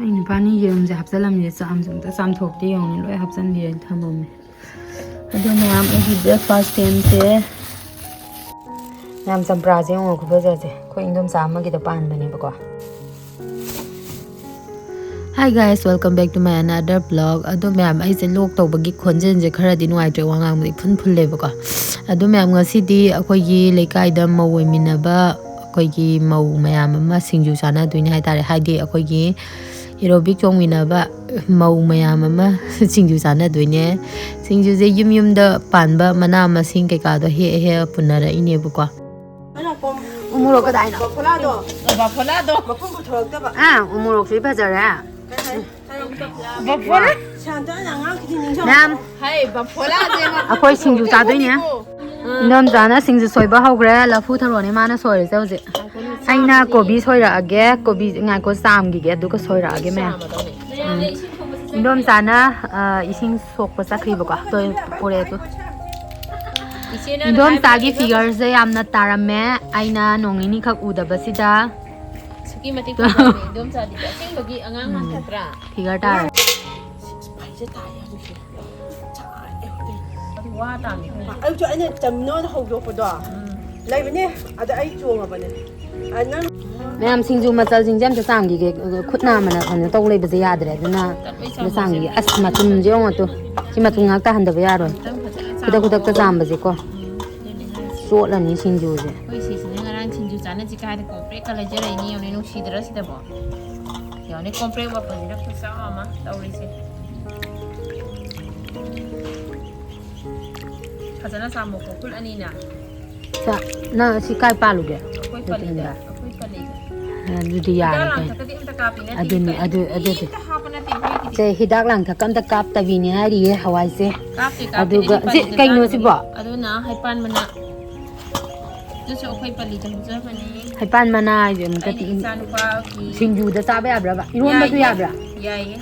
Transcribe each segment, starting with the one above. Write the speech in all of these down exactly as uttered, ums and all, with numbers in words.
ꯑꯩ ꯅꯨꯄꯥꯅꯤ ꯌꯦꯔꯨꯝꯁꯦ ꯍꯥꯞꯆꯜꯂꯝꯃꯤꯁꯦ, ꯆꯥꯝꯁꯨ ꯑꯝꯇ ꯆꯥꯝꯊꯣꯛꯇꯦ ꯌꯦꯡꯉꯨꯅꯦ, ꯂꯣꯏ ꯍꯥꯞꯆꯟꯕꯤꯔ ꯊꯝꯃꯝꯃꯦ꯫ ꯑꯗꯣ ꯃꯌꯥꯝ, ꯑꯩꯒꯤ breakfast ꯁꯦꯝꯁꯦ꯫ ꯃꯌꯥꯝ, ꯆꯝꯄ꯭ꯔꯥꯁꯦ ꯌꯦꯡꯉꯣ ꯈꯨꯐꯖꯁꯦ, ꯑꯩꯈꯣꯏ ꯏꯟꯗꯣꯝꯆꯥ ꯑꯃꯒꯤꯗ ꯄꯥꯟꯕꯅꯦꯕꯀꯣ꯫ Hi guys, welcome back to my another vlog. ꯑꯗꯣ ꯃꯌꯥꯝ, ꯑꯩꯁꯦ ꯂꯣꯛ ꯇꯧꯕꯒꯤ ꯈꯣꯟꯖꯦꯜꯁꯦ ꯈꯔꯗꯤ ꯅꯨꯡꯉꯥꯏꯇ꯭ꯔꯦ, ꯋꯥ ꯉꯥꯡꯕꯗ ꯏꯐꯨꯟ ꯐꯨꯜꯂꯦꯕꯀꯣ꯫ ꯑꯗꯣ ꯃꯌꯥꯝ, ꯉꯁꯤꯗꯤ ꯑꯩꯈꯣꯏꯒꯤ ꯂꯩꯀꯥꯏꯗ ꯃꯧ ꯑꯣꯏꯃꯤꯟꯅꯕ ꯑꯩꯈꯣꯏꯒꯤ ꯃꯧ ꯃꯌꯥꯝ ꯑꯃ ꯁꯤꯡꯖꯨ ꯆꯥꯅꯗꯣꯏꯅꯦ ꯍꯥꯏꯇꯥꯔꯦ꯫ ꯍꯥꯏꯗꯤ ꯑꯩꯈꯣꯏꯒꯤ aerobic ꯆꯣꯡꯃꯤꯟꯅꯕ ꯃꯧ ꯃꯌꯥꯝ ꯑꯃ ꯁꯤꯡꯖꯨ ꯆꯥꯅꯗꯣꯏꯅꯦ꯫ ꯁꯤꯡꯖꯨꯁꯦ ꯌꯨꯝ ꯌꯨꯝꯗ ꯄꯥꯟꯕ ꯃꯅꯥ ꯃꯁꯤꯡ ꯀꯩꯀꯥꯗꯣ ꯍꯦꯛꯑ ꯍꯦꯛꯑ ꯄꯨꯅꯔꯛꯏꯅꯦꯕꯀꯣ꯫ ꯎꯃꯣꯔꯣꯛ ꯀꯗꯥꯏꯅꯣ? ꯕꯐꯣꯂꯥꯗꯣ꯫ ꯕꯐꯣꯂꯥꯗꯣ꯫ ꯃꯈꯨꯝ ꯄꯨꯊꯣꯔꯛꯇꯕ꯫ ꯑꯥ, ꯎꯃꯣꯔꯣꯛꯁꯤ ꯐꯖꯔꯦ꯫ ꯀꯩ ꯍꯥꯏ? ꯕꯐꯣꯂꯥ꯫ ꯁꯥꯟꯇ, ꯑꯩꯅ ꯑꯉꯥꯡꯁꯤꯗꯤ ꯅꯤꯡꯁꯤꯡꯉꯛꯄ꯫ ꯃꯌꯥꯝ꯫ ꯍꯥꯏ, ꯕꯐꯣꯂꯥꯁꯦ ꯃꯈꯨꯝ ꯑꯩꯈꯣꯏ ꯁꯤꯡꯖꯨ ꯆꯥꯗꯣꯏꯅꯦ꯫ ꯄꯨꯊꯣꯔꯛꯇꯕꯅꯤꯀꯣ꯫ ꯏꯟꯗꯣꯝꯆꯥꯅ ꯁꯤꯡꯖꯨ ꯁꯣꯏꯕ ꯍꯧꯈ꯭ꯔꯦ꯫ ꯂꯐꯨ ꯊꯔꯣꯅꯦ ꯃꯥꯅ ꯁꯣꯏꯔꯤꯁꯦ ꯍꯧꯖꯤꯛ꯫ ꯑꯩꯅ ꯀꯣꯕꯤ ꯁꯣꯏꯔꯛꯑꯒꯦ꯫ ꯀꯣꯕꯤ, ꯉꯥꯏꯈꯣ, ꯆꯥꯝꯈꯤꯒꯦ, ꯑꯗꯨꯒ ꯁꯣꯏꯔꯛꯑꯒꯦ ꯃꯌꯥꯝ꯫ ꯎꯝ꯫ ꯏꯟꯗꯣꯝꯆꯥꯅ, ꯑ, ꯏꯁꯤꯡ ꯁꯣꯛꯄ ꯆꯠꯈ꯭ꯔꯤꯕꯀꯣ꯫ ꯇꯣ, ꯄꯨꯔꯛꯑꯦ ꯇꯨ꯫ ꯏꯆꯦꯅ ꯏꯟꯗꯣꯝꯆꯥꯒꯤ ꯍꯥꯏꯕ figure ꯁꯦ ꯌꯥꯝꯅ ꯇꯥꯔꯝꯃꯦ꯫ ꯑꯩꯅ ꯅꯣꯡ ꯅꯤꯅꯤꯈꯛ ꯎꯗꯕꯁꯤꯗ꯫ ꯑꯁꯨꯛꯀꯤ ꯃꯇꯤꯛ ꯐꯖꯕꯅꯦ ꯏꯟꯗꯣꯝꯆꯥꯗꯤ꯫ ꯑꯁꯦꯡꯕꯒꯤ ꯑꯉꯥꯡ ꯎꯝ꯫ ꯃꯥꯟꯊꯗ꯭ꯔꯥ? Figure ꯇꯥꯔꯦ꯫ ꯁꯤꯛꯁ ꯄꯥꯏꯁꯦ ꯇꯥꯏ ꯍꯧꯖꯤꯛꯁꯦ꯫ ꯆꯥꯔꯦ ꯍꯧꯖꯤꯛ꯫ ꯑꯗꯨ ꯋꯥ ꯇꯥꯅꯤ꯫ ꯑꯌꯨꯛꯁꯨ ꯑꯩꯅ ꯆꯝꯅꯣꯅ ꯍꯧꯗꯣꯛꯄꯗꯣ ꯎꯝ꯫ ꯂꯩꯕꯅꯦ, ꯑꯗ ꯑꯩ ꯆꯣꯡꯉꯕꯅꯦ꯫ ꯑ, ꯅꯪ ꯃꯌꯥꯝ, ꯁꯤꯡꯖꯨ ꯃꯆꯜꯁꯤꯡꯁꯦ ꯑꯝꯇ ꯆꯥꯝꯈꯤꯒꯦ꯫ ꯈꯨꯠ ꯅꯥꯝꯃꯅ ꯀꯩꯅꯣ ꯇꯧ ꯂꯩꯕꯁꯦ ꯌꯥꯗ꯭ꯔꯦ, ꯑꯗꯨꯅ ꯂꯣꯏ ꯑꯝꯇ ꯆꯥꯝꯈꯤꯒꯦ꯫ ꯆꯥꯝꯊꯣꯛꯁꯦ꯫ ꯑꯁ, ꯃꯆꯨꯝꯁꯦ ꯌꯦꯡꯉꯣ ꯇꯨ꯫ ꯁꯤ ꯃꯆꯨꯝ ꯉꯥꯛ ꯇꯥꯍꯟꯗꯕ ꯌꯥꯔꯣꯏ꯫ ꯑꯃꯨꯛꯇꯪ ꯐꯖꯅ ꯈꯨꯗꯛ ꯈꯨꯗꯛꯇ ꯆꯥꯝꯊꯣꯛꯑꯣ꯫ ꯆꯥꯝꯕꯁꯦꯀꯣ꯫ ꯎꯝ, ꯑꯗꯨꯅꯦ ꯍꯥꯏꯁꯦ꯫ ꯆꯣꯠꯂꯅꯤ ꯁꯤꯡꯖꯨꯁꯦ꯫ ꯑꯩꯈꯣꯏ ꯁꯤꯁꯤꯅ ꯉꯔꯥꯡ ꯁꯤꯡꯖꯨ ꯆꯥꯅꯁꯤ ꯀꯥꯏꯗ ꯀꯣꯝꯄ꯭ꯔꯦꯛꯀ ꯂꯩꯖꯔꯛꯏꯅꯤ ꯌꯦꯡꯉꯨꯅꯦ, ꯅꯨꯡꯁꯤꯗ꯭ꯔꯥ ꯁꯤꯗꯕꯣ? ꯌꯦꯡꯉꯨꯅꯦ, ꯀꯣꯝꯄ꯭ꯔꯦꯛ ꯃꯄꯨꯟꯁꯤꯅ ꯈꯨꯆꯥꯎ ꯑꯃ ꯇꯧꯔꯤꯁꯦ꯫ ꯐꯖꯅ ꯆꯥꯝꯃꯣꯀꯣ, ꯈꯨꯠ ꯑꯅꯤꯅ꯫ ꯁꯥ-, ꯅꯪ ꯁꯤ ꯀꯥꯏ ꯄꯥꯜꯂꯨꯒꯦ? ꯑꯩꯈꯣꯏ ꯄꯜꯂꯤꯗ, ꯅꯊꯟꯗ? ꯑꯩꯈꯣꯏ ꯄꯜꯂꯤꯗ꯫ ꯑꯗꯨꯗꯤ ꯍꯤꯗꯥꯛ ꯌꯥꯔꯦ ꯀꯩꯅꯣ꯫ ꯂꯥꯡꯊꯛꯀꯗꯤ ꯑꯝꯇ ꯀꯥꯞꯄꯤ ꯅꯠꯇꯦ, ꯑꯗꯨꯅꯤ, ꯀꯔꯤ-, ꯑꯗꯨ, ꯑꯗꯨꯗꯤ꯫ ꯀꯔꯤꯝꯇ ꯍꯥꯞꯄ ꯅꯠꯇꯦ ꯑꯩꯈꯣꯏꯒꯤꯗꯤ꯫ ꯁꯦ, ꯍꯤꯗꯥꯛ ꯂꯥꯡꯊꯛꯀ ꯑꯝꯇ ꯀꯥꯞꯇꯕꯤꯅꯦ ꯍꯥꯏꯔꯤꯌꯦ ꯍꯋꯥꯏꯁꯦ꯫ ꯀꯥꯞꯇꯦ, ꯀꯥꯞꯇꯦ, ꯑꯗꯨꯒ ꯑꯩ ꯁꯤ ꯄꯜꯂꯤꯗ ꯀꯩꯅꯣ ꯆꯥꯅꯕꯅꯤ꯫ ꯁꯤꯕꯣ? ꯑꯗꯨꯅ ꯍꯩꯄꯥꯟ ꯃꯅꯥ꯫ ꯑꯗꯨꯁꯨ ꯑꯩꯈꯣꯏ ꯄꯜꯂꯤꯗ ꯍꯧꯖꯕꯅꯤ꯫ ꯍꯩꯄꯥꯟ ꯃꯅꯥ ꯍꯥꯏꯁꯦ ꯑꯃꯨꯛꯀꯗꯤ ꯑꯩꯅ ꯏꯆꯥꯅꯨꯄꯥꯒꯤ ꯁꯤꯡꯖꯨꯗ ꯆꯥꯕ ꯌꯥꯕ꯭ꯔꯕ? ꯏꯔꯣꯟꯕꯁꯨ ꯌꯥꯏꯌꯦ, ꯌꯥꯕ꯭ꯔꯥ? ꯌꯥꯏꯌꯦ꯫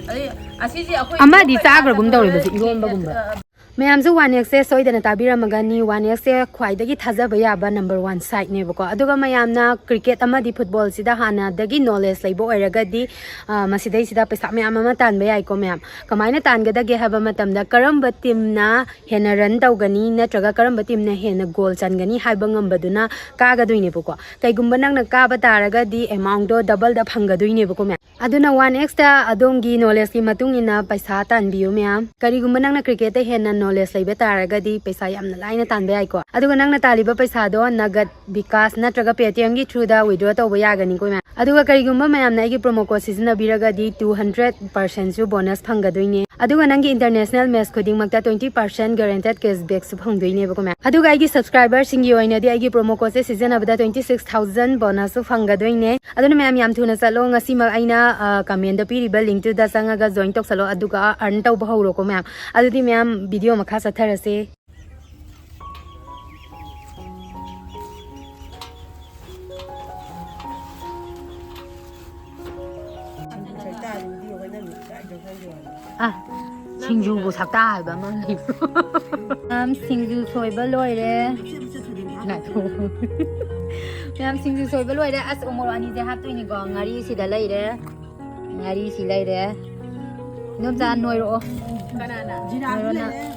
ꯑꯗꯩ ꯑꯁꯤꯁꯦ ꯑꯩꯈꯣꯏ ꯑꯃꯗꯤ ꯏꯔꯣꯟꯕ ꯆꯥꯈ꯭ꯔꯒꯨꯝ ꯆꯥꯗꯕ ꯇꯧꯔꯦꯕ ꯁꯤ ꯌꯦꯟ-, ꯏꯔꯣꯟꯕꯒꯨꯝꯕ꯫ ꯑ, ꯃꯌꯥꯝꯁꯨ ꯋꯥꯟ ꯑꯦꯛꯁꯁꯦ ꯁꯣꯏꯗꯅ ꯇꯥꯕꯤꯔꯝꯃꯒꯅꯤ꯫ ꯋꯥꯟ ꯑꯦꯛꯁꯁꯦ ꯈ꯭ꯋꯥꯏꯗꯒꯤ ꯊꯥꯖꯕ ꯌꯥꯕ ꯅꯝꯕꯔ ꯋꯥꯟ ꯁꯥꯏꯠꯅꯦꯕꯀꯣ꯫ ꯑꯗꯨꯒ ꯃꯌꯥꯝꯅ ꯀ꯭ꯔꯤꯀꯦꯠ ꯑꯃꯗꯤ ꯐꯨꯠꯕꯣꯜꯁꯤꯗ ꯍꯥꯟꯅꯗꯒꯤ ꯅꯣꯂꯦꯖ ꯂꯩꯕ ꯑꯣꯏꯔꯒꯗꯤ, ꯑ, ꯃꯁꯤꯗꯩꯁꯤꯗ ꯄꯩꯁꯥ ꯃꯌꯥꯝ ꯑꯃ ꯇꯥꯟꯕ ꯌꯥꯏꯀꯣ ꯃꯌꯥꯝ꯫ ꯀꯃꯥꯏꯅ ꯇꯥꯟꯒꯗꯒꯦ ꯍꯥꯏꯕ ꯃꯇꯝꯗ, ꯀꯔꯝꯕ ꯇꯤꯝꯅ ꯍꯦꯟꯅ ꯔꯟ ꯇꯧꯒꯅꯤ ꯅꯠꯇ꯭ꯔꯒ ꯀꯔꯝꯕ ꯇꯤꯝꯅ ꯍꯦꯟꯅ ꯒꯣꯜ ꯆꯟꯒꯅꯤ ꯍꯥꯏꯕ ꯉꯝꯕꯗꯨꯅ ꯀꯥꯒꯗꯣꯏꯅꯦꯕꯀꯣ꯫ ꯀꯩꯒꯨꯝꯕ ꯅꯪꯅ ꯀꯥꯕ ꯇꯥꯔꯒꯗꯤ ꯑꯦꯃꯥꯎꯟꯗꯣ ꯗꯕꯜꯗ ꯐꯪꯒꯗꯣꯏꯅꯦꯕꯀꯣ ꯃꯌꯥꯝ꯫ ꯑꯗꯨꯅ ꯋꯥꯟ ꯑꯦꯛꯁꯇ ꯑꯗꯣꯝꯒꯤ ꯅꯣꯂꯦꯖꯀꯤ ꯃꯇꯨꯡ ꯏꯟꯅ ꯄꯩꯁꯥ ꯇꯥꯟꯕꯤꯌꯨ ꯃꯌꯥꯝ꯫ ꯀꯔꯤꯒꯨꯝꯕ ꯅꯪꯅ ꯀ꯭ꯔꯤꯀꯦꯠꯇ ꯍꯦꯟꯅ ꯅꯣꯂꯦꯖ ꯂꯩꯕ ꯇꯥꯔꯒꯗꯤ ꯄꯩꯁꯥ ꯌꯥꯝꯅ ꯂꯥꯏꯅ ꯇꯥꯟꯕ ꯌꯥꯏꯀꯣ꯫ ꯑꯗꯨꯒ ꯅꯪꯅ ꯇꯥꯜꯂꯤꯕ ꯄꯩꯁꯥꯗꯣ ꯅꯒꯗ, ꯕꯤꯀꯥꯁ ꯅꯠꯇ꯭ꯔꯒ ꯄꯦꯇꯤꯑꯦꯝꯒꯤ ꯊ꯭ꯔꯨꯗ ꯋꯤꯗ꯭ꯔꯣ ꯇꯧꯕ ꯌꯥꯒꯅꯤꯀꯣ ꯃꯌꯥꯝ꯫ ꯑꯗꯨꯒ ꯀꯔꯤꯒꯨꯝꯕ ꯃꯌꯥꯝꯅ ꯑꯩꯒꯤ ꯄ꯭ꯔꯣꯃꯣ ꯀꯣꯗ ꯁꯤꯖꯤꯟꯅꯕꯤꯔꯒꯗꯤ ꯇꯨ ꯍꯟꯗ꯭ꯔꯦꯠ ꯄꯥꯔꯁꯦꯟꯁꯨ ꯕꯣꯅꯁ ꯐꯪꯒꯗꯣꯏꯅꯦ꯫ ꯑꯗꯨꯒ ꯅꯪꯒꯤ ꯏꯟꯇꯔꯅꯦꯁꯅꯦꯜ ꯃꯦꯠꯆ ꯈꯨꯗꯤꯡꯃꯛꯇ ꯇ꯭ꯋꯦꯟꯇꯤ ꯄꯥꯔꯁꯦꯟ ꯒꯥꯔꯦꯟꯇꯦꯗ ꯀꯦꯁꯕꯦꯛꯁꯨ ꯐꯪꯗꯣꯏꯅꯦꯕꯀꯣ ꯃꯌꯥꯝ꯫ ꯑꯗꯨꯒ ꯑꯩꯒꯤ ꯁꯕꯁꯀ꯭ꯔꯥꯏꯕꯔꯁꯤꯡꯒꯤ ꯑꯣꯏꯅꯗꯤ ꯑꯩꯒꯤ ꯄ꯭ꯔꯣꯃꯣ ꯀꯣꯗꯁꯦ ꯁꯤꯖꯤꯟꯅꯕꯗ ꯇ꯭ꯋꯦꯟꯇꯤ ꯁꯤꯛꯁ ꯊꯥꯎꯖꯟ ꯕꯣꯅꯁꯁꯨ ꯐꯪꯒꯗꯣꯏꯅꯦ꯫ ꯑꯗꯨꯅ ꯃꯌꯥꯝ ꯌꯥꯝ ꯊꯨꯅ ꯆꯠꯂꯣ꯫ ꯉꯁꯤꯃꯛ ꯑꯩꯅ, ꯑ, ꯀꯃꯦꯟꯗ ꯄꯤꯔꯤꯕ ꯂꯤꯡꯛꯇꯨꯗ ꯆꯪꯉꯒ ꯖꯣꯏꯟ ꯇꯧꯁꯜꯂꯣ, ꯑꯗꯨꯒ ꯑꯔꯟ ꯇꯧꯕ ꯍꯧꯔꯣꯀꯣ ꯃꯌꯥꯝ꯫ ꯑꯗꯨꯗꯤ ꯃꯌꯥꯝ ꯚꯤꯗꯤꯑꯣ ꯃꯈꯥ ꯆꯠꯊꯔꯁꯦ꯫ ꯑ, ꯁꯤꯡꯖꯨꯕꯨ ꯁꯛꯇꯥ ꯍꯥꯏꯕ ꯑꯃ ꯂꯩꯕ꯭ꯔꯣ? ꯃꯌꯥꯝ ꯁꯤꯡꯖꯨ ꯁꯣꯏꯕ ꯂꯣꯏꯔꯦ꯫ ꯉꯥꯏꯈꯣ꯫ ꯃꯌꯥꯝ ꯁꯤꯡꯖꯨ ꯁꯣꯏꯕ ꯂꯣꯏꯔꯦ꯫ ꯑꯁ, ꯎꯃꯣꯔꯣꯛ ꯑꯅꯤꯁꯦ ꯍꯥꯞꯇꯣꯏꯅꯤꯀꯣ꯫ ꯉꯥꯔꯤꯁꯤ ꯂꯩꯔꯦ꯫ ꯉꯥꯔꯤꯁꯤ ꯂꯩꯔꯦ꯫ ꯏꯗꯣꯝꯆꯥ, ꯅꯣꯏꯔꯛꯑꯣ꯫ ꯀꯅꯥꯅ? ꯖꯤꯔꯥꯁꯨ ꯅꯣꯏꯔꯣ ꯅꯪ꯫ ꯂꯩꯔꯦ꯫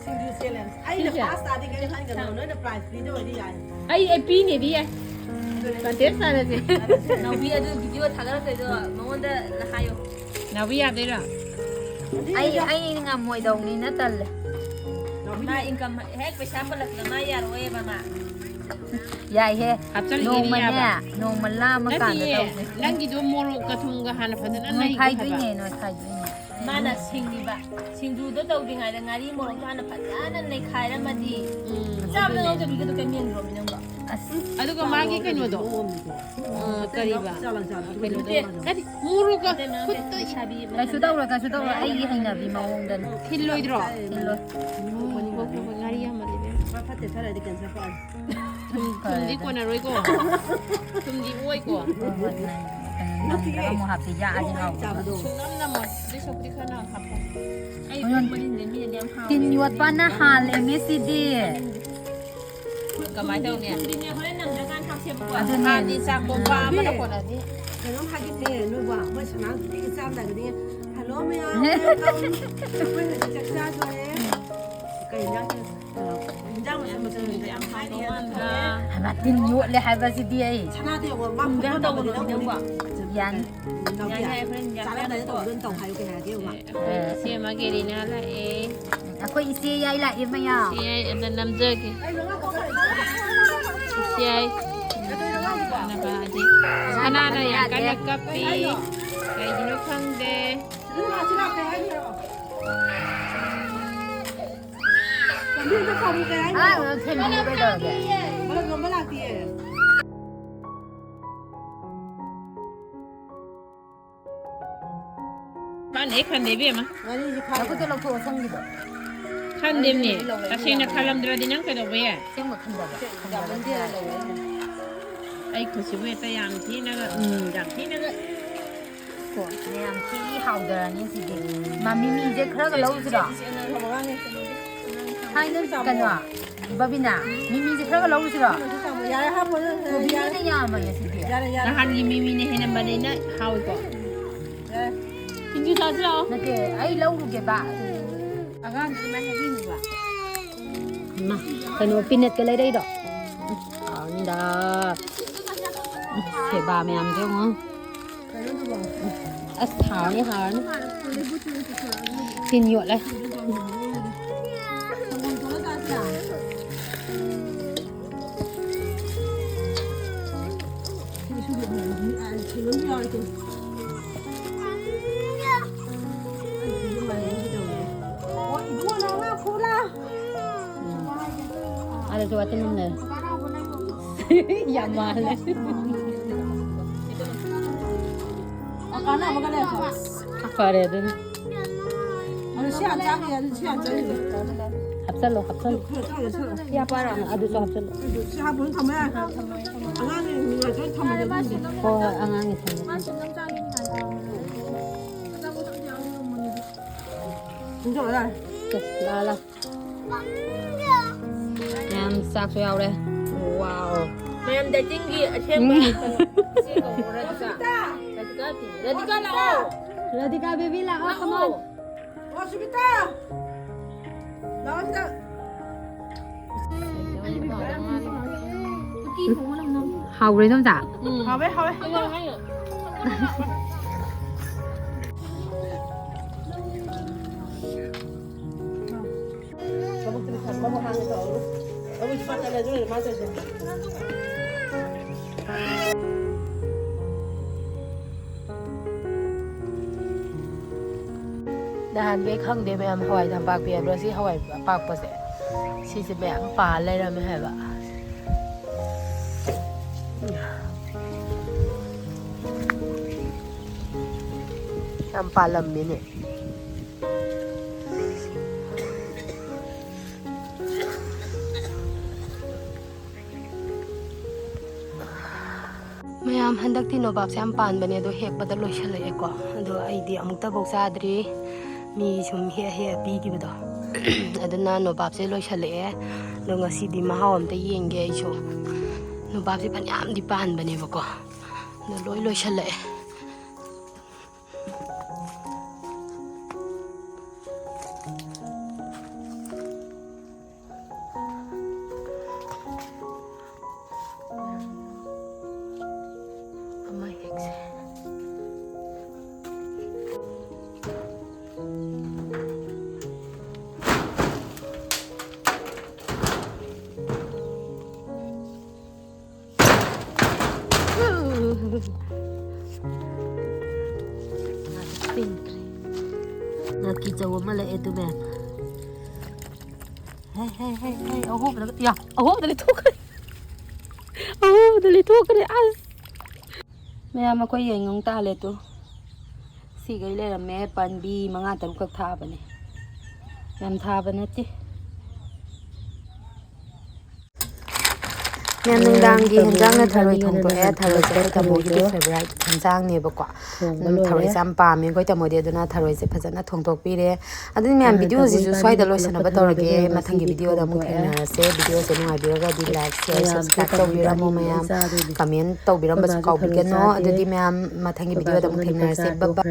ꯁꯤꯡꯖꯨ ꯆꯦꯂꯦꯟꯖ꯫ ꯑꯩꯅ ꯁꯤꯡꯖꯨ? ꯐꯥꯔꯁ ꯇꯥꯗꯤ ꯀꯩꯝ ꯈꯟꯒꯅꯣ꯫ ꯅꯣꯏꯅ ꯄ꯭ꯔꯥꯏꯖ ꯄꯤꯗꯕꯗꯤ ꯌꯥꯏ꯫ ꯑꯩ, ꯑꯩ ꯄꯤꯅꯦꯗꯤ ꯌꯥꯏ꯫ ꯀꯟꯇꯦꯁ ꯇꯥꯔꯁꯦ꯫ ꯅꯥꯎꯕꯤ, ꯑꯗꯨ ꯚꯤꯗꯤꯑꯣ ꯊꯥꯒꯠꯂꯛꯇꯣꯏꯗꯣ ꯃꯉꯣꯟꯗ ꯍꯥꯏꯌꯣ꯫ ꯅꯥꯎꯕꯤ ꯌꯥꯗꯣꯏꯔꯣ? ꯑꯩ, ꯑꯩ ꯉꯝꯃꯣꯏꯗꯧꯅꯤꯅ ꯇꯜꯂꯦ꯫ ꯃꯥ ꯏꯟꯀꯝ ꯍꯦꯛ ꯄꯩꯁꯥ ꯄꯜꯂꯛꯄꯗ ꯃꯥ ꯌꯥꯔꯛꯑꯣꯏꯕ ꯃꯥ꯫ ꯌꯥꯏꯍꯦ꯫ ꯍꯥꯞꯆꯤꯜꯂꯤꯉꯩꯗ ꯅꯣꯡꯃꯅꯦ, ꯌꯥꯕ? ꯅꯣꯡꯃ ꯂꯥꯝꯃ ꯀꯥꯟꯗ ꯅꯠꯇꯤꯌꯦ, ꯇꯧꯁꯦ꯫ ꯅꯪꯒꯤꯗꯣ ꯃꯣꯔꯣꯛꯀ ꯊꯨꯝꯒ ꯍꯥꯟꯅ ꯐꯖꯅ ꯅꯩꯒꯣ ꯅꯣꯏꯈꯥꯏꯗꯣꯏꯅꯦ, ꯍꯥꯏꯕ꯫ ꯅꯣꯏꯈꯥꯏꯗꯣꯏꯅꯦ꯫ ꯃꯥꯅ ꯁꯤꯡꯉꯤꯕ꯫ ꯁꯤꯡꯖꯨꯗꯣ ꯇꯧꯗ꯭ꯔꯤꯉꯩꯗ ꯉꯥꯔꯤ ꯃꯣꯔꯣꯛꯇꯣ ꯍꯥꯟꯅ ꯐꯖꯅ ꯅꯩꯈꯥꯏꯔꯝꯃꯗꯤ ꯎꯝ, ꯆꯥꯕꯗ ꯑꯗꯨꯅꯦ꯫ ꯉꯥꯎꯖꯕꯤꯒꯗꯣ ꯀꯩꯝ ꯌꯦꯡꯗ꯭ꯔꯣꯃꯤ ꯅꯪꯕꯣ? ꯑꯁ꯫ ꯑꯗꯨꯒ ꯃꯥꯒꯤ ꯀꯩꯅꯣꯗꯣ, ꯑ, ꯀꯔꯤꯕ? ꯀꯩꯅꯣꯗꯣ꯫ ꯅꯠꯇꯦ, ꯀꯔꯤ? ꯃꯣꯔꯣꯛꯀ ꯅꯠꯇꯦ, ꯅꯠꯇꯦ, ꯈꯨꯠꯇ ꯂꯩꯁꯥꯕꯤ ꯀꯩꯁꯨ ꯃꯇꯝꯗ ꯇꯧꯔꯣꯏ, ꯀꯩꯁꯨ ꯇꯧꯔꯣꯏ꯫ ꯑꯩꯒꯤ ꯍꯩꯅꯕꯤ ꯃꯑꯣꯡꯗꯅꯦ꯫ ꯊꯤꯜꯂꯣꯏꯗ꯭ꯔꯣ? ꯊꯤꯜꯂꯣꯏ꯫ ꯎꯝ, ꯍꯣꯏ, ꯍꯣꯏ, ꯍꯣꯏ, ꯉꯥꯔꯤ ꯌꯥꯝꯃꯜꯂꯦ ꯏꯕꯦꯝꯃ꯫ ꯊꯨꯝ, ꯊꯨꯝꯗꯤ ꯐꯔꯦꯗ꯫ ꯀꯣꯟꯅꯔꯣꯏꯀꯣ? ꯊꯨꯝꯗꯤ ꯑꯣꯏꯀꯣ? ꯍꯣꯏ, ꯍꯣꯏ, ꯍꯣꯏ꯫ ꯅꯠꯇꯤꯌꯦ꯫ ꯑꯃꯨꯛ ꯍꯥꯞꯄꯤ, ꯌꯥꯛꯑꯗꯤ ꯍꯥꯎꯕ꯫ ꯆꯥꯕꯗꯣ꯫ ꯁꯨꯡꯅꯝ ꯅꯝꯃꯣꯏ꯫ ꯑꯗꯨꯏ ꯁꯔꯨꯛꯄꯨꯗꯤ ꯈꯔ ꯅꯝ ꯍꯥꯞꯄꯣ꯫ ꯑꯩ ꯍꯣꯔꯦꯟ ꯈꯪꯕꯅꯤꯅꯦ, ꯃꯤꯅꯗꯤ ꯌꯥꯝ ꯍꯥꯎꯋꯦ꯫ ꯇꯤꯟ ꯌꯣꯠꯄꯅ ꯍꯥꯜꯂꯦꯅꯦ ꯁꯤꯗꯤ꯫ ꯀꯃꯥꯏꯅ ꯇꯧꯅꯤ? ꯊꯨꯝꯗꯤꯅꯦ ꯍꯣꯔꯦꯟ ꯅꯝꯗ꯭ꯔꯀꯥꯟꯗ ꯊꯥꯛꯁꯦꯕꯀꯣ꯫ ꯑꯗꯨꯅꯦ꯫ ꯍꯥꯟꯅꯗꯤ ꯆꯥꯛ ꯀꯣꯝꯄꯥꯛ ꯑꯃꯅ ꯀꯣꯟꯅꯗꯦ꯫ ꯀꯩꯅꯣꯝ ꯍꯥꯏꯒꯦꯅꯦ ꯅꯣꯏꯕꯣ, ꯑꯩꯈꯣꯏ ꯁꯅꯥ ꯅꯨꯄꯤꯒꯤ ꯆꯥꯝꯗꯥꯏꯒꯤꯗꯤ "ꯍꯜꯂꯣ ꯃꯌꯥꯝ, welcome꯫ ꯑꯩꯈꯣꯏ ꯍꯧꯖꯤꯛ ꯆꯥꯛ ꯆꯥꯗꯣꯔꯦ꯫ ꯀꯩ ꯏꯟꯖꯥꯡ ꯆꯥ-, ꯑ, ꯏꯟꯖꯥꯡ ꯃꯆꯜ ꯃꯆꯜ ꯌꯥꯝ ꯍꯥꯏꯅꯤ ꯑꯗꯣ ꯈꯪꯉꯦ꯫ ꯍꯩꯃꯥ, ꯇꯤꯟ ꯌꯣꯠꯂꯦ ꯍꯥꯏꯕꯁꯤꯗꯤ ꯑꯩ꯫ ꯁꯅꯥꯗꯤ ꯌꯦꯡꯉꯣ, ꯃꯥ ꯐꯨꯠꯕꯣꯜ ꯇꯧꯕꯅꯤ ꯅꯪꯕꯣ꯫ ꯌꯥꯅꯤ꯫ ꯅꯥꯎꯕꯤ, ꯌꯥꯏ, ꯌꯥꯏ, ꯍꯣꯔꯦꯟ ꯌꯥꯏ, ꯆꯥꯔꯝꯗꯥꯏꯗ ꯌꯥꯏ꯫ ꯇꯧꯕꯗꯣ ꯑꯗꯨꯝ ꯇꯧ ꯍꯥꯏꯌꯨ, ꯀꯩ ꯍꯥꯏꯔꯒꯦ ꯌꯦꯡꯉꯣ꯫ ꯑꯩꯈꯣꯏ ꯏꯆꯦ ꯑꯃ ꯒꯦꯔꯤꯅ ꯂꯥꯛꯑꯦ꯫ ꯑꯩꯈꯣꯏ ꯏꯆꯦ ꯌꯥꯏ ꯂꯥꯛꯑꯦ ꯃꯌꯥꯝ꯫ ꯏꯆꯦ ꯌꯥꯏ ꯑꯗ ꯅꯝꯖꯒꯦ꯫ ꯏꯆꯦ ꯌꯥꯏ꯫ ꯁꯅꯥꯅ ꯌꯥꯝ ꯀꯟꯅ ꯀꯞꯄꯤ꯫ ꯀꯩꯒꯤꯅꯣ ꯈꯪꯗꯦ꯫ ꯂꯝꯕꯤꯗ ꯈꯥꯝꯃꯨ ꯀꯩ ꯍꯥꯏꯅꯣ? ꯑꯥ, ꯊꯦꯝꯕꯤꯌꯨ ꯀꯩꯗꯧꯔꯒꯦ? ꯃꯔꯛ ꯂꯣꯝꯕ ꯂꯥꯛꯇꯤꯌꯦ꯫ ꯃꯥꯅ ꯍꯦꯛ ꯈꯟꯗꯦ ꯏꯕꯦꯝꯃ꯫ ꯉꯥꯔꯤꯁꯤ ꯈꯥꯏ꯫ ꯅꯈꯨꯠꯇ ꯂꯧꯊꯣꯛꯑꯣ ꯁꯝꯒꯤꯗꯣ꯫ ꯈꯟꯗꯦꯝꯅꯦ꯫ ꯇꯁꯦꯡꯅ ꯈꯜꯂꯝꯗ꯭ꯔꯗꯤ ꯅꯪ ꯀꯩꯗꯧꯕ ꯌꯥꯏ? ꯑꯁꯦꯡꯕ ꯈꯟꯗꯕ꯫ ꯈꯟꯗꯕꯗꯤ ꯌꯥꯏ꯫ ꯑꯩ ꯈꯨꯠꯁꯤꯕꯨ ꯍꯦꯛꯇ ꯌꯥꯝ ꯊꯤꯅꯒ, ꯎꯝ, ꯌꯥꯝ ꯊꯤꯅꯒ꯫ ꯀꯣ, ꯃꯌꯥꯝ ꯊꯤ ꯍꯥꯎꯗꯔꯅꯤ ꯁꯤꯗꯤ꯫ ꯃꯃꯤ ꯃꯤꯁꯦ ꯈꯔꯒ ꯂꯧꯔꯨꯁꯤꯔꯣ? ꯊꯥꯏꯅ ꯀꯩꯅꯣ, ꯕꯕꯤꯅꯥ, ꯃꯤꯃꯤꯁꯦ ꯈꯔꯒ ꯂꯧꯔꯨꯁꯤꯔꯣ? ꯌꯥꯔꯦ, ꯍꯥꯞꯄꯣ, ꯅꯪ, ꯌꯥꯔꯦ, ꯀꯣꯕꯤꯅ ꯌꯥꯝꯃꯦ ꯁꯤꯗꯤ꯫ ꯌꯥꯔꯦ, ꯌꯥꯔꯦ꯫ ꯅꯍꯥꯟꯒꯤ ꯃꯤꯃꯤꯅ ꯍꯦꯟꯅ ꯃꯅꯦꯅ ꯍꯥꯎꯏꯀꯣ꯫ ꯌꯥꯔꯦ꯫ ꯁꯤꯡꯖꯨ ꯆꯥꯁꯤ ꯂꯥꯛꯑꯣ꯫ ꯅꯠꯇꯦ, ꯑꯩ ꯂꯧꯔꯨꯒꯦꯕ꯫ ꯑꯉꯥꯡꯗꯨ ꯑꯗꯨꯃꯥꯏꯅ ꯍꯥꯏꯕꯤꯅꯨꯕ꯫ ꯃꯥ, ꯀꯩꯅꯣ, ꯄꯤꯅꯠꯀ ꯂꯩꯔꯛꯏꯔꯣ? ꯍꯥꯎꯅꯤꯗ꯫ ꯁꯦꯕꯥ ꯃꯌꯥꯝꯁꯦ ꯌꯦꯡꯉꯣ꯫ ꯑꯁ, ꯍꯥꯎꯔꯅꯤ, ꯍꯥꯎꯔꯅꯤ꯫ ꯇꯤꯟ ꯌꯣꯠꯂꯦ꯫ ꯑꯗꯨꯁꯨ ꯋꯥꯇꯤꯟ ꯑꯃ ꯂꯩꯔꯦ꯫ ꯌꯥꯝ ꯃꯥꯜꯂꯦ꯫ ꯐꯔꯦ ꯑꯗꯨꯅ꯫ ꯑꯗꯨ ꯁꯤ ꯍꯥꯟꯅ ꯆꯥꯈꯤꯒꯦ, ꯑꯗꯨ ꯁꯤ ꯍꯥꯟꯅ ꯆꯥꯈꯤꯒꯦ꯫ ꯍꯥꯞꯆꯜꯂꯣ, ꯍꯥꯞꯆꯜꯂꯣ꯫ ꯈꯔ ꯆꯥꯈꯤꯒꯦ, ꯆꯥꯈꯤꯒꯦ꯫ ꯑꯗꯨꯁꯨ ꯍꯥꯞꯆꯜꯂꯣ꯫ ꯁꯤ ꯍꯥꯞꯄ ꯑꯗꯨꯝ ꯊꯝꯕ ꯌꯥꯏ꯫ ꯑꯉꯥꯡꯒꯤ ꯅꯨꯡꯉꯥꯏꯇ꯭ꯔꯗꯤ ꯊꯝꯃꯒꯦ꯫ ꯍꯣꯏ, ꯍꯣꯏ, ꯑꯉꯥꯡꯒꯤ ꯊꯝꯃꯣ꯫ ꯃꯥ ꯁꯨꯝ ꯅꯪ ꯆꯥꯒꯦꯗꯤ ꯉꯥꯏꯈꯣ꯫ ꯑꯆꯥꯄꯣꯠ ꯑꯝꯇ ꯌꯥꯎꯍꯜꯂꯝꯃꯣ ꯑꯗꯨꯗꯤ꯫ ꯁꯦ, ꯂꯥꯛꯑꯣ, ꯂꯥꯛꯑꯣ꯫ ꯃꯌꯥꯝ ꯆꯥꯛꯁꯨ ꯌꯥꯎꯔꯦ꯫ ꯋꯥꯎ꯫ ꯃꯌꯥꯝ ꯗꯥꯏꯇꯤꯡꯒꯤ ꯑꯁꯦꯡꯕ ꯎꯝ꯫ ꯀꯩꯅꯣ꯫ ꯏꯆꯦ ꯀꯧꯔꯣ, ꯔꯥꯙꯤꯀꯥ꯫ ꯔꯥꯙꯤꯀꯥ ꯇꯤ-, ꯔꯥꯙꯤꯀꯥ ꯂꯥꯛꯑꯣ꯫ ꯔꯥꯙꯤꯀꯥ ꯕꯦꯕꯤ ꯂꯥꯛꯑꯣ, ꯂꯥꯛꯑꯣ꯫ Come on꯫ ꯑꯣ, ꯁꯨꯕꯤꯇꯥ! ꯂꯥꯛꯑꯣ ꯁꯤꯗ꯫ ꯍꯥꯎꯕ꯭ꯔꯣ, ꯏꯗꯣꯝꯆꯥ? ꯎꯝ꯫ ꯍꯥꯎꯋꯦ, ꯍꯥꯎꯋꯦ꯫ ꯂꯧꯕꯨꯛꯇꯗꯤ ꯊꯝꯃꯣ, ꯍꯥꯟꯅ ꯇꯧꯔꯣ꯫ ꯂꯧꯕꯨꯛ ꯆꯠꯂꯦ, ꯑꯗꯨꯅ ꯃꯥ ꯇꯧꯔꯤꯁꯦ꯫ ꯅꯍꯥꯟꯒꯩ ꯈꯪꯗꯦ ꯃꯌꯥꯝ, ꯍꯋꯥꯏ ꯅꯝꯄꯥꯛꯄꯤ ꯍꯥꯏꯕ꯭ꯔꯥ ꯁꯤ ꯍꯋꯥꯏ ꯑꯄꯥꯛꯄꯁꯦ? ꯁꯤꯁꯦ ꯃꯌꯥꯝ ꯄꯥꯜ ꯂꯩꯔꯝꯃꯦ ꯍꯥꯏꯕ꯫ ꯌꯥꯝ ꯄꯥꯜꯂꯝꯃꯤꯅꯦ꯫ ꯃꯌꯥꯝ, ꯍꯟꯗꯛꯇꯤ ꯅꯣꯕꯥꯞꯁꯦ ꯌꯥꯝ ꯄꯥꯟꯕꯅꯦ, ꯑꯗꯣ ꯍꯦꯛꯄꯗ ꯂꯣꯏꯁꯜꯂꯛꯑꯦꯀꯣ꯫ ꯑꯗꯣ ꯑꯩꯗꯤ ꯑꯃꯨꯛꯇꯐꯥꯎ ꯆꯥꯗ꯭ꯔꯤ, ꯃꯤ ꯁꯨꯝ ꯍꯦꯛ ꯍꯦꯛ ꯄꯤꯈꯤꯕꯗꯣ꯫ ꯑꯗꯨꯅ ꯅꯣꯕꯥꯞꯁꯦ ꯂꯣꯏꯁꯜꯂꯛꯑꯦ꯫ ꯑꯗꯣ ꯉꯁꯤꯗꯤ ꯃꯍꯥꯎ ꯑꯝꯇ ꯌꯦꯡꯒꯦ ꯑꯩꯁꯨ꯫ ꯅꯣꯕꯥꯞꯁꯦ ꯐꯅꯌꯥꯝꯗꯤ ꯄꯥꯟꯕꯅꯦꯕꯀꯣ, ꯑꯗꯣ ꯂꯣꯏ ꯂꯣꯏꯁꯜꯂꯛꯑꯦ꯫ ꯑꯃ ꯍꯦꯛꯁꯦ꯫ ꯉꯥꯀꯤ ꯆꯧ ꯑꯃ ꯂꯥꯛꯑꯦ, ꯇꯨ ꯃꯌꯥꯝ꯫ ꯍꯩ, ꯍꯩ, ꯍꯩ, ꯍꯩ, ꯑꯍꯣꯕꯗ, ꯌꯥ, ꯑꯍꯣꯕꯗ ꯂꯩꯊꯣꯛꯈ꯭ꯔꯦ꯫ ꯑꯍꯣꯕꯗ ꯂꯩꯊꯣꯛꯈ꯭ꯔꯦ, ꯑꯁ꯫ ꯃꯌꯥꯝ, ꯑꯩꯈꯣꯏ ꯌꯦꯟꯉꯨ ꯇꯥꯜꯂꯦ ꯇꯨ꯫ ꯁꯤꯈꯩ ꯂꯩꯔꯝꯃꯦ, ꯄꯥꯟꯕꯤ ꯃꯉꯥ ꯇꯔꯨꯛꯈꯛ ꯊꯥꯕꯅꯦ꯫ ꯌꯥꯝ ꯊꯥꯕ ꯅꯠꯇꯦ꯫ ꯃꯌꯥꯝ, ꯅꯨꯡꯗꯥꯡꯒꯤ ꯍꯦꯟꯖꯥꯡꯅ ꯊꯔꯣꯏ ꯊꯣꯡꯗꯣꯛꯑꯦ꯫ ꯊꯔꯣꯏꯁꯦ ꯑꯩꯈꯣꯏ ꯇꯥꯃꯣꯒꯤꯗꯤ ꯐꯦꯚꯣꯔꯥꯏꯠ ꯍꯦꯟꯖꯥꯡꯅꯦꯕꯀꯣ꯫ ꯎꯝ, ꯊꯔꯣꯏꯁꯦ ꯌꯥꯝ ꯄꯥꯝꯃꯦ ꯑꯩꯈꯣꯏ ꯇꯥꯃꯣꯗꯤ, ꯑꯗꯨꯅ ꯊꯔꯣꯏꯁꯦ ꯐꯖꯅ ꯊꯣꯡꯗꯣꯛꯄꯤꯔꯦ꯫ ꯑꯗꯨꯗꯤ ꯃꯌꯥꯝ, ꯚꯤꯗꯤꯑꯣꯁꯤꯁꯨ ꯁ꯭ꯋꯥꯏꯗ ꯂꯣꯏꯁꯤꯟꯅꯕ ꯇꯧꯔꯒꯦ꯫ ꯃꯊꯪꯒꯤ ꯚꯤꯗꯤꯑꯣꯗ ꯑꯃꯨꯛ ꯊꯦꯡꯅꯔꯁꯦ꯫ ꯚꯤꯗꯤꯑꯣꯁꯦ ꯅꯨꯡꯉꯥꯏꯕꯤꯔꯒꯗꯤ ꯂꯥꯏꯛ, ꯁꯤꯌꯔ, ꯁꯕꯁꯀ꯭ꯔꯥꯏꯕ ꯇꯧꯕꯤꯔꯝꯃꯣ ꯃꯌꯥꯝ꯫ ꯀꯃꯦꯟ ꯇꯧꯕꯤꯔꯝꯕꯁꯨ ꯀꯥꯎꯕꯤꯒꯅꯣ꯫ ꯑꯗꯨꯗꯤ ꯃꯌꯥꯝ, ꯃꯊꯪꯒꯤ ꯚꯤꯗꯤꯑꯣꯗ ꯑꯃꯨꯛ ꯊꯦꯡꯅꯔꯁꯦ꯫ ꯕꯥꯏ ꯕꯥꯏ꯫